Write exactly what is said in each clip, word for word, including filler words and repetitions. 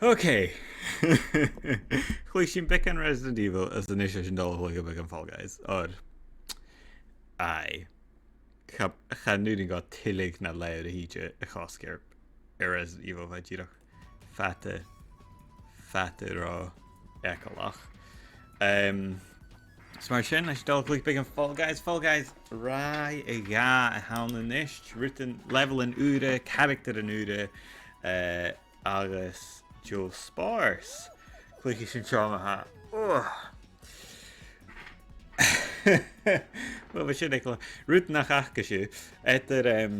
Okay. Chluich sinn beagan Resident Evil is a-nis tha sinn a' dol a chluich beagan Fall Guys. Oir, aye. Cha, chan urrainn dhomh tuilleadh na leth-uair a thìde a chosg air, air Resident Evil, bha e dìreach fada, fada ro fhaiceallach. Um, so mar sin, tha sinn a' dol a chluich beagan Fall Guys, Fall Guys, rathad a dhà a th' ann a-nis, rudan, levelan ùra, caractaran ùra, eh, agus deagh spòrs. Cluichidh sinn seo ma-thà. Ugh. Well, bha sin eagalach. Rud nach fhaca sibh, eadar, em,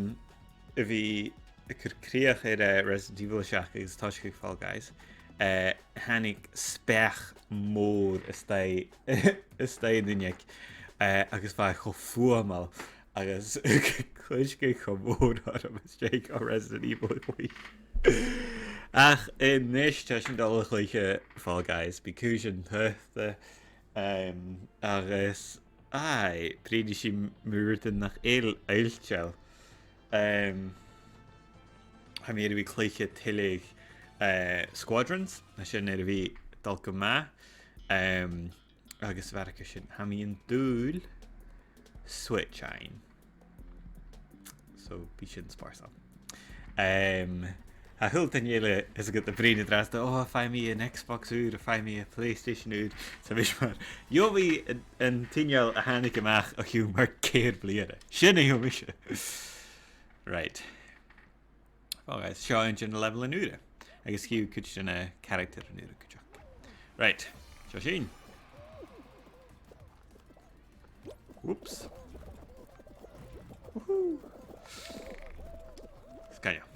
a bhith a' cur crìoch air, eh, Resident Evil a seachd agus tòiseachadh Fall Guys, eh, thàinig speach mòr a-staigh, a-staigh an uinneig, eh, agus bha e cho fuaimeil agus clisg e cho mòr orm às dèidh Resident Evil a chluich. Ach a-nis, tha sinn a' dol a chluich, eh, Fall Guys, bidh cùisean taghta, em, agus, aye, bruidhnidh sinn mu rudan nach eil oillteil. Em, tha mi air a bhith a' cluich tuilleadh, eh, Squadrons, tha sin air a bhith a' dol gu math. Em, agus a bharrachd air sin, tha mi an dùil Switch fhaighinn. So, bidh sin spòrsail. Em, tha a h-uile duine eile, is dòcha, a' bruidhinn an-dràsta, "Oh, faighidh mi an Xbox ùr, faighidh mi an PlayStation ùr." So, bha mise mar, gheibh mi an, an t-inneal a thàinig a-mach o chionn mar ceithir bliadhna. Sin a gheibh mise. Right. Well, guys, seo aon de na levelan ùra. Agus chì thu cuid de na caractaran ùra cuideachd. Right, seo sinn. Whoops. Woohoo. Sgoinneil.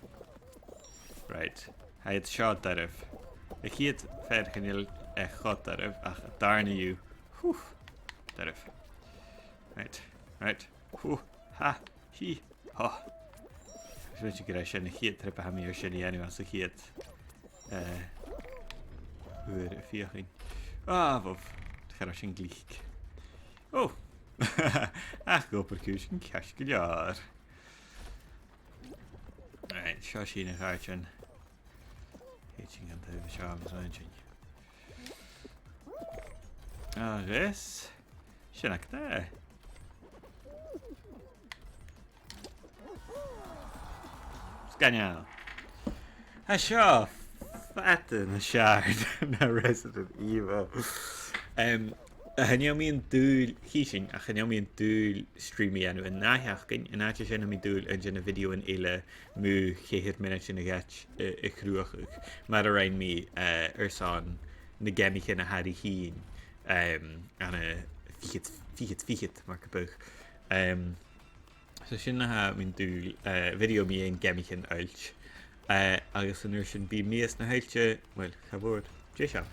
Right. Tha iad seo doirbh. A' chiad fear, chan eil e cho doirbh, ach an dàrna dhiubh. Whew. Doirbh. Right. Right. Whew. Ha. Hì. Ho. Is mi gur e sin a' chiad trip a tha mi air sin a dhèanamh anns a' chiad, eh, uair a' feuchainn. Ah, bhobh. Cha robh sin glic. Oh. Ach, dh'obraich sin ceart gu leòr. Right, seo sinn, a chàirdean. Thèid sinn dhan taobh seo, agus an sin. Agus sin agad e. Sgoinneil. Tha seo fada nas fheàrr na Resident Evil. Em, chan eil mi an dùil, chì sinn, ach chan eil mi an dùil stream a dhèanamh an ath-sheachdain, an àite sin tha mi an dùil aon de na videothan eile mu cheithir mionaidean a dh'fhaid, eh, a chruthachadh, mar a rinn mi, eh, airson na geamaichean a tha ri thighinn, em, ann an fichead, fichead, fichead, mar gum biodh. Em, so sin na tha mi an dùil, eh, video mu dheidhinn geamaichean oillt. Eh, agus an uair sin bidh mìos na h-oillte, well, cha mhòr, dè seo.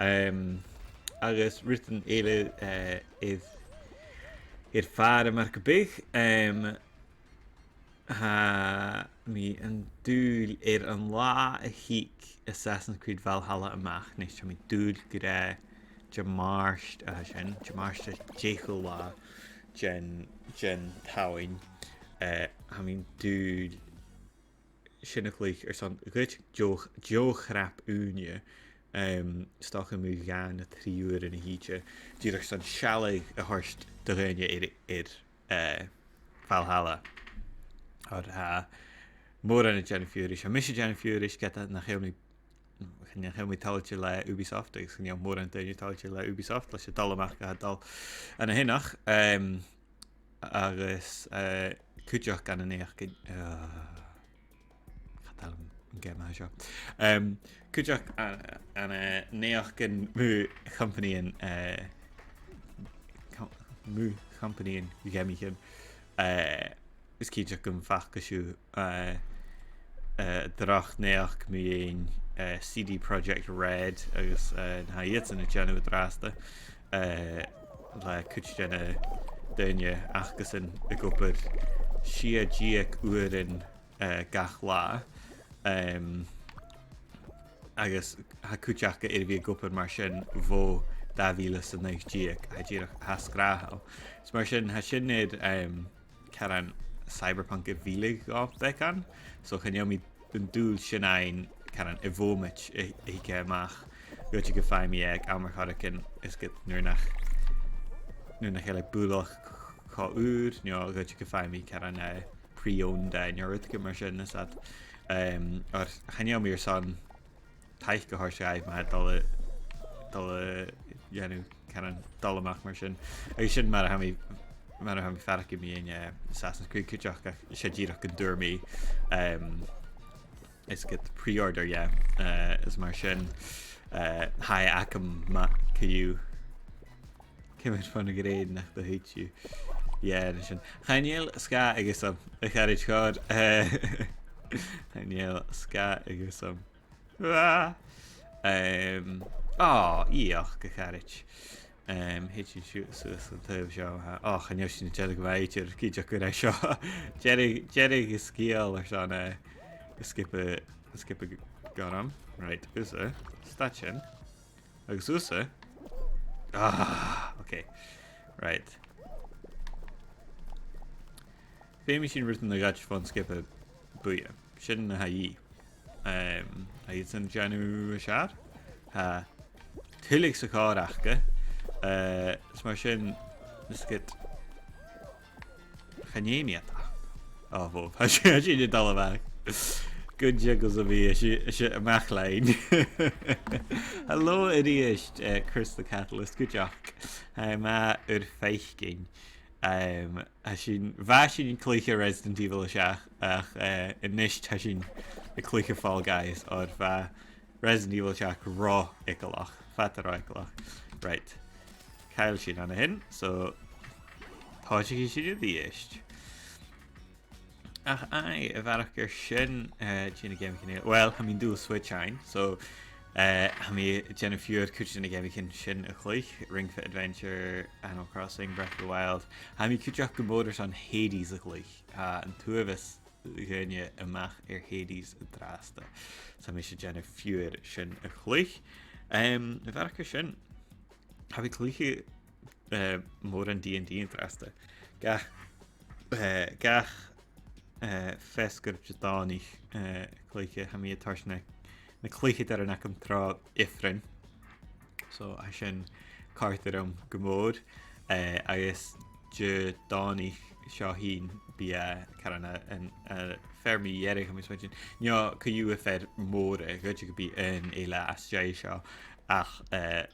Em, agus rudan eile, eh, air, air fàire mar gum biodh. Em, tha mi an dùil air an latha a thig Assassin's Creed Valhalla a-mach, nis tha mi an dùil gur e Dimàirt a tha sin, Dimàirt an deicheamh latha den, den t-Samhain, eh, tha mi an dùil sin a chluich airson ghoid deagh, deagh chnap ùine, em, 's dòcha mu dhà no trì uairean a thìde, dìreach airson sealladh a thoirt do dhaoine air, air, eh, Valhalla. Oir tha mòran a' dèanamh fiabhrais, tha mise a' dèanamh fiabhrais, ged nach eil mi, nach eil mi toilichte le Ubisoft, agus chan eil mòran daoine toilichte le Ubisoft, leis a' dol a-mach a tha dol ann a shin, ach, em, agus, eh, cuideachd ann an naidheachd, eh, Cha toil leam an geama seo. Em, cuideachd ann, ann an naidheachdan mu chompanaidhean, eh, com-, mu chompanaidhean geamaichean, eh, is cinnteach gum faca sibh, eh, eh, droch naidheachd mu dheidhinn, eh, C D Projekt Red agus, eh, na tha iadsan a' dèanamh an-dràsta, eh, le cuid de na daoine acasan ag obair sia deug uairean eh, gach latha. Em, agus tha cuid aca air a bhith ag obair mar sin bho dà mhìle 's a naoi deug, tha e dìreach, tha e sgràthail. Is mar sin, tha sin air, em, caran Cyberpunk a mhilleadh dhomh beagan. So chan eil mi an dùil sin fhaighinn caran a' mhòmaid a, a thig e a-mach. Dh'fhaodte gum faigh mi e aig àm air choreigin is ged nuair nach, nuair nach eil e buileach cho ùr, no dh'fhaodte gum faigh mi caran, eh, pre-owned e, no rudeigin mar sin, is that, em, oir chan eil mi airson taic a thoirt dhaibh ma tha iad a' dol a, dol a dhèanamh caran dol a-mach mar sin. Agus sin mar a tha mi, mar a tha mi a' faireachdainn mu dheidhinn, eh, Assassin's Creed cuideachd, ach 's e dìreach gun d' fhuair mi, em, is ged pre-order, yeah. Eh, is mar sin, eh, tha e agam ma-, co-dhiù. Ciamar a tha thu a' grèim nach do thuit thu? Yeah, na sin. Chan eil sgath agamsa, a charaid chòir. Eh, chan eil sgath agamsa. Ah! Em, oh, ioch, a charaid. Em, thèid sinn suas, suas an taobh seo, ha. Oh, chan eil sinn a' dèanamh gu math idir, cuideachd gur e seo. Deireadh, deireadh an sgeul airson, eh, sgioba, sgioba gorm. Right, thusa. Stad sin. Agus thusa. Ah, okay. Right. Feumaidh sinn rudan a ghoid bhon sgioba buidhe. Sin na tha dhìth. Em, tha iadsan a' dèanamh as fheàrr. Tha tuilleadh sa chòrr aca. Eh, is mar sin, is ged chan fheum iad. Oh, bhò. Tha sin, tha sin a' dol a-mach. Gun teagamh sam bith, is e, is e a-mach leinn. Hello, a-rithist, eh, Chris the Catalyst, cuideachd. Tha e math ur faicinn. Em, tha sinn, bha sinn a' cluiche Resident Evil a seachd, ach, eh, a-nis tha sinn a' cluiche Fall Guys, oir bha Resident Evil a seachd ro eagalach, fada ro eagalach. Right. Caill sinn an sin, so, tòisichidh sinn a-rithist. Ach aye, a bharrachd air sin, eh, dè na geamaichean eile. Well, tha mi an dùil Switch fhaighinn, so, eh, tha mi a' dèanamh fiughair cuid de na geamaichean sin a chluich, Ring Fit Adventure, Animal Crossing, Breath of the Wild. Tha mi cuideachd gu mòr airson Hades a chluich. Tha an t-uabhas dhaoine a-mach air Hades an-dràsta. So tha mise a' dèanamh fiughair sin a chluich. Em, a bharrachd air sin, tha mi a' cluich, eh, mòran D and D an-dràsta. Gach, eh, gach, eh, feasgar Didòmhnaich, eh, a' cluiche, tha mi a' toirt na, na cluicheadairean agam tro ifrinn. So, tha sin a' còrdadh rium gu mòr, eh, agus Didòmhnaich seo fhèin, bidh, eh, caran a, an, eh, fear mu dheireadh, tha mi a' smaointinn. No, co-dhiù am fear mòr, eh, dh'fhaodte gum bi aon eile às dèidh seo, ach, eh,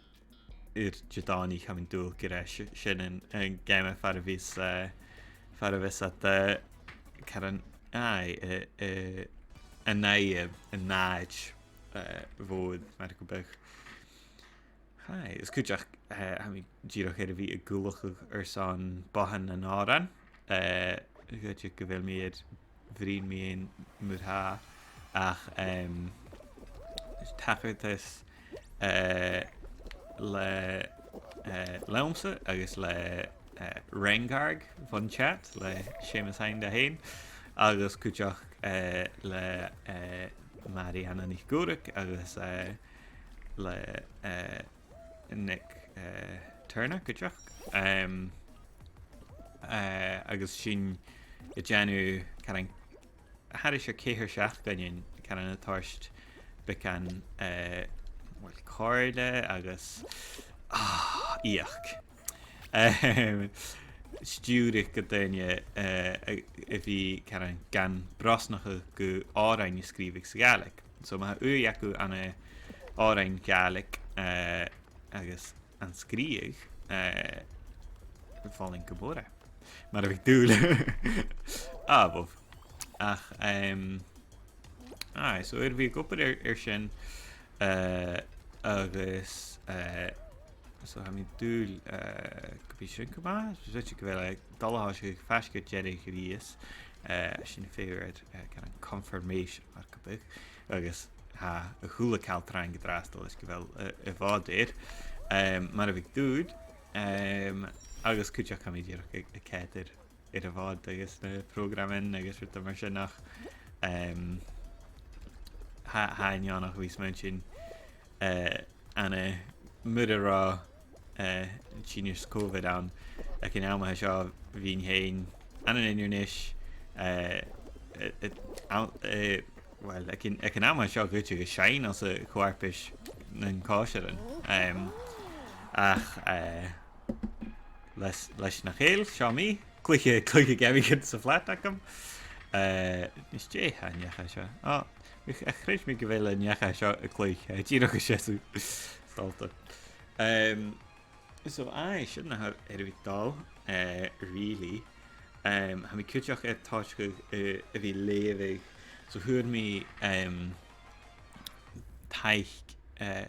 air Didòmhnaich, tha mi an dùil gur e si-, sin an, an geama far a bheil, eh, far a bheil iad, eh, caran, aye, eh, eh, an aghaidh, eh, an àit, eh, mhòr, mar gum biodh. Aye, is cuideachd, eh, tha mi dìreach air a bhith ag ullachadh airson bothan nan òran, eh, dh'fhaodte gu bheil mi air bruidhinn mu dheidhinn mar-thà, ach, em, tachartas, eh, le, eh, leamsa agus le, eh, Rengarg bhon chat, le Seumas Hinds fhèin, agus cuideachd, eh, le, eh, Màiri Anna NicGuaire agus, eh, le, eh, Nick, eh, Turner, cuideachd. Em, eh, agus sinn a' dèanamh caran thairis air ceithir seachdainean, caran a' toirt beagan, eh, well, comhairle agus, ah, iochd. Em, stiùireadh gu daoine, eh, a, a bhith caran gan brosnachadh gu òrain a sgrìobhadh sa Ghàidhlig. So, ma tha ùidh agaibh ann an òrain Ghàidhlig, eh, agus an sgrìobhadh, eh, folainn gu mòr e. Mar a bhiodh dùil. Ah, bhò. Ach, em, aye, so air a bhith ag obair air, air sin, eh, agus, eh, so tha mi an dùil, eh, gum bi sin gu math, so 's dòcha gu bheil e a' dol a thòiseachadh faisg air deireadh a' mhìos, eh, sin fhèin air, eh, caran confirmation, mar gum biodh, agus tha a h-uile càil trang an-dràsta leis gu bheil, eh, a' Mhòd air. Em, mar a bhiodh dùil, em, agus cuideachd tha mi dìreach a', a' coimhead air, air a' Mhòd agus na prògraman agus rudan mar sin, ach, em, tha, tha e neònach a bhith a' smaointinn, eh, ann am, eh, mura robh, eh, an tinneas Covid ann aig an àm a tha seo, bhithinn fhèin ann an Inbhir Nis, eh, eh, eh, ann, eh, well, aig an, aig an àm seo, dh'fhaodadh e seinn anns a' cho-fharpais nan còisirean. Um, ach, uh, leis, leis nach eil, seo mi, cluiche, cluiche geamaichean sa flat agam. Uh, is dè tha an neach seo? Oh, a chreid mi gu bheil an neach seo a' cluich, uh, dìreach a' seasamh. Stolta. Um, so, aye, sin na th' air a bhith dol, uh, really. Um, tha mi cuideachd air tòiseachadh, uh, a bhith a' leughadh. So, fhuair mi, um, taic, uh,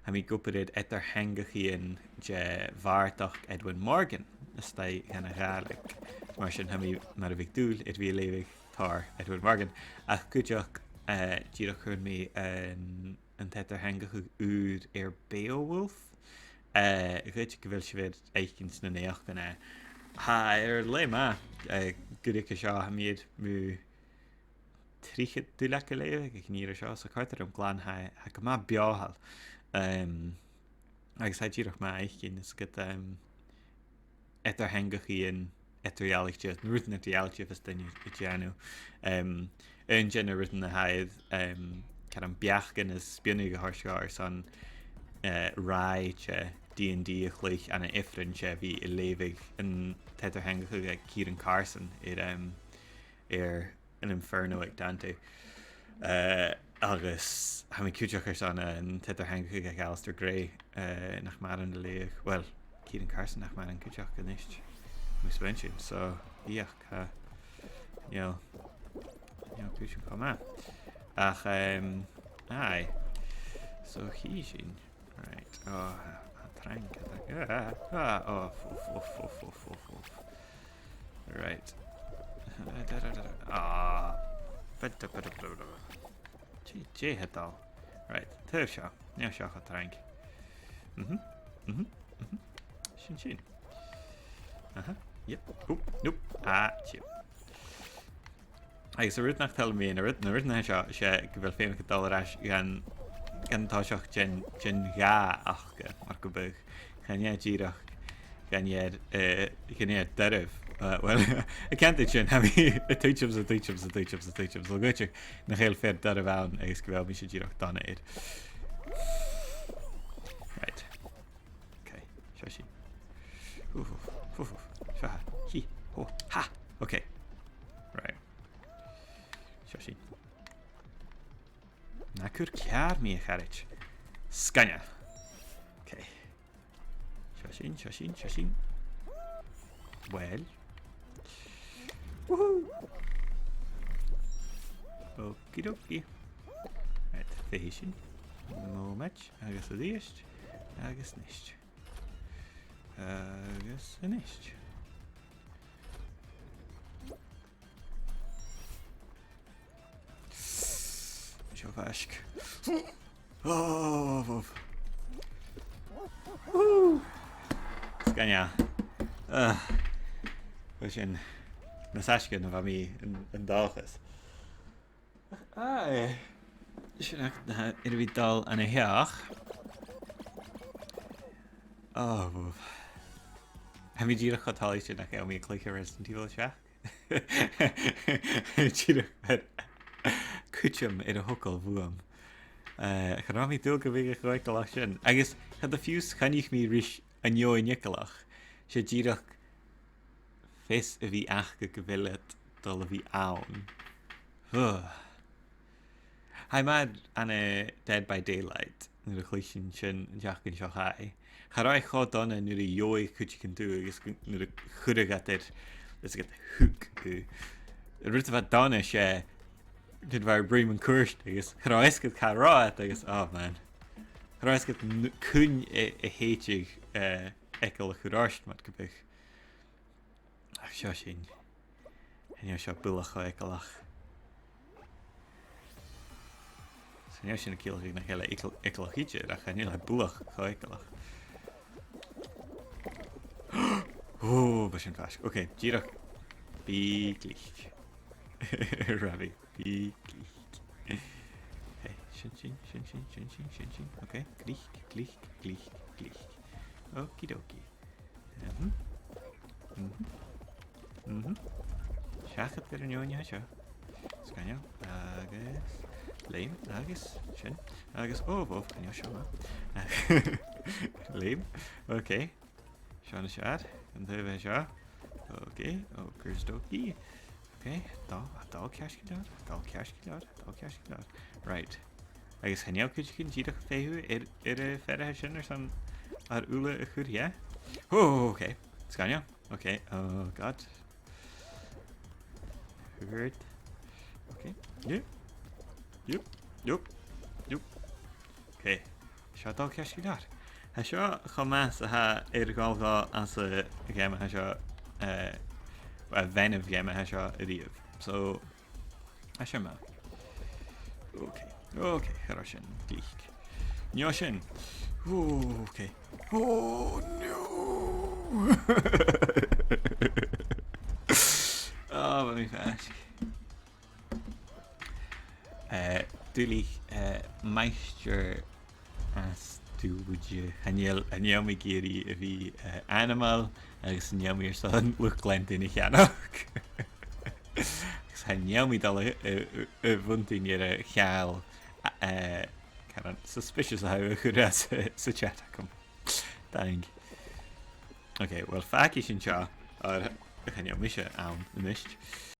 tha mi ag obair air eadar-theangachaidhean de bhàrdachd Edwin Morgan, a-staigh dhan a' Ghàidhlig. Mar sin, tha mi mar a bhiodh dùil air a bhith a' leughadh tòrr Edwin Morgan. Ach cuideachd, uh, dìreach fhuair mi an, an t-eadar-theangachadh ùr air Beowulf. Uh, dh'fhaodte gu bheil sibh air fhaicinn sna naidheachdan e. Tha e air leth math, uh, gu ruige seo, tha mi air mu trithead duilleag a leughadh aig an ìre seo, so chòrd e rium glan, tha, tha e gu math beothail. Um, agus tha e dìreach math fhaicinn, is ged, um, eadar-theangachaidhean eadar-dhealaichte, na rudan eadar-dhealaichte a bhios daoine a' dèanamh. Um, aon de na rudan a tha air, um, caran beachdan is spionnadh a thoirt airson, uh, ràithean de D and D a chluich ann an Ifrinn, 's e bhith a' leughadh an t-eadar-theangachadh aig Ciaran Carson air, um, air an Inferno aig Dante. Uh, agus tha mi cuideachd airson an t-eadar-theangachadh aig Alasdair Gray, uh, nach maireann a leughadh, well, Ciaran Carson nach maireann cuideachd a-nis. Mus bhean sin, so, ioch, uh, you know, you know, cùisean cho math. Ach, um, aye. So, chì sinn. Right. Oh, a' trang, a' trang. Ah, ah, ah, oh, oof, oof, oof, oof, oof, oof. Right. Ah. Bada, bada, bada, bada. Dè, dè tha dol? Right. Taobh seo. Nì seo cho trang. Mhm. Mhm. Mhm. Sin sin. Aha. Yep. Oop. Nope. Ah, tip. Agus an rud nach toil leam, an rud, an rud a tha seo, 's e gu bheil feum agad dol air ais gun, gun toiseach den, den ghàrradh aca, mar gum biodh. Chan e dìreach, chan e, eh, chan e doirbh. Uh, well, a' ceann sin, tha mi a' tuiteam 's a' tuiteam 's a' tuiteam 's a' tuiteam. So, gu h-àraidh, nach eil fear doirbh ann, agus gu bheil mise dìreach dona air. Right. Okay, seo sinn. Uf, uf, uf, uf. Seo tha. Hì. Ho. Ha. Okay. Right. Seo sinn. Na cuir ceàrr mi, a charaid. Sgoinneil. Okay. Seo sinn, seo sinn, seo sinn. Well. Woohoo! Okie dokie. Right, feuch sinn. Mòmaid, agus a-rithist, agus a-nis. Agus a-nis. Seo faisg. Oh, oh, oh. Woo! Sgoinneil. Uh, bha sin nas fhaisge na bha mi an, an dòchas. Aye. Sin agad na, air a bhith dol an-seo. Oh, oh. Tha mi dìreach cho toilichte nach eil mi a' cluich Resident Evil seachd. Dìreach air cuideam air a thogail bhuam. Eh, cha robh mi an dùil gum biodh e cho eagalach sin. Agus cha do fiù 's choinnich mi ris an fheadhainn eagalach. 'S e dìreach fios a bhith aca gu bheil iad dol a bhith ann. Ugh. Tha e math ann an, eh, Dead by Daylight, nuair a chluicheas sinn an t-seachdain seo chaidh. Cha robh e cho dona nuair a gheibheadh cuideigin tu agus gu-, nuair a chuireadh iad air, is iad a' hook thu. An rud a bha dona, 's e, nuair a bha thu a' bruidhinn mun cuairt agus cha robh fhios agad càit an robh iad agus, oh man. Cha robh fhios agad n-, cuin a, a thèid, eh, eagal a chur ort, mar gum biodh. Ach seo sinn. Chan eil seo buileach cho eagalach. Chan eil sin a' ciallachadh nach eil e eagal-, eagalach idir, ach chan eil e buileach cho eagalach. Ò, bha sin faisg. Ok, dìreach. Bi glic. Rabbit, bi glic. Hey, sin sin, sin sin, sin sin, sin sin. Ok, glic, glic, glic, glic. Okie dokie. Mhm. Mhm. Mhm. Seachad air an fheadhainn seo. Sgoinneil. Agus leum. Agus sin. Agus, o, bhobh, chan eil seo math. Leum. Ok. Seo na sear. An taobh seo. Ok. Ogre's Doki. Ok. Dol, dol ceart gu leòr. Dol ceart gu leòr. Dol ceart gu leòr. Right. Agus chan eil cuideigin dìreach a' feitheamh air, air a' pheathraiche sin airson ar ùrlar a chur dheth. Oh, ok. Sgoinneil. Ok. Oh, God. Hurt. Ok. Yep. Yep. Yep. Yep. Ok. Seo dol ceart gu leòr. Tha seo cho math 's a tha air a dhol dhomh anns a' gheama seo, eh, a' bhean a' gheama seo a-riamh. So, tha seo math. Ok. Ok, cha robh sin glic. Neo sin. Oh, ok. Oh, no! Oh, bha mi faisg. Eh, duilich, eh, maighstir às dùthcha. Chan eil, chan eil mi ag iarraidh a bhith, eh, ainmeil, agus chan eil mi airson luchd-leantainn a cheannach. Agus chan eil mi dol a, a, a, a bhuntainn air a' cheangal, eh, kind of suspicious a tha thu a' cur às, eh, sa chat agam. Dang. Ok, well, fàgaidh sinn seo, oir chan eil mise ann a-nis.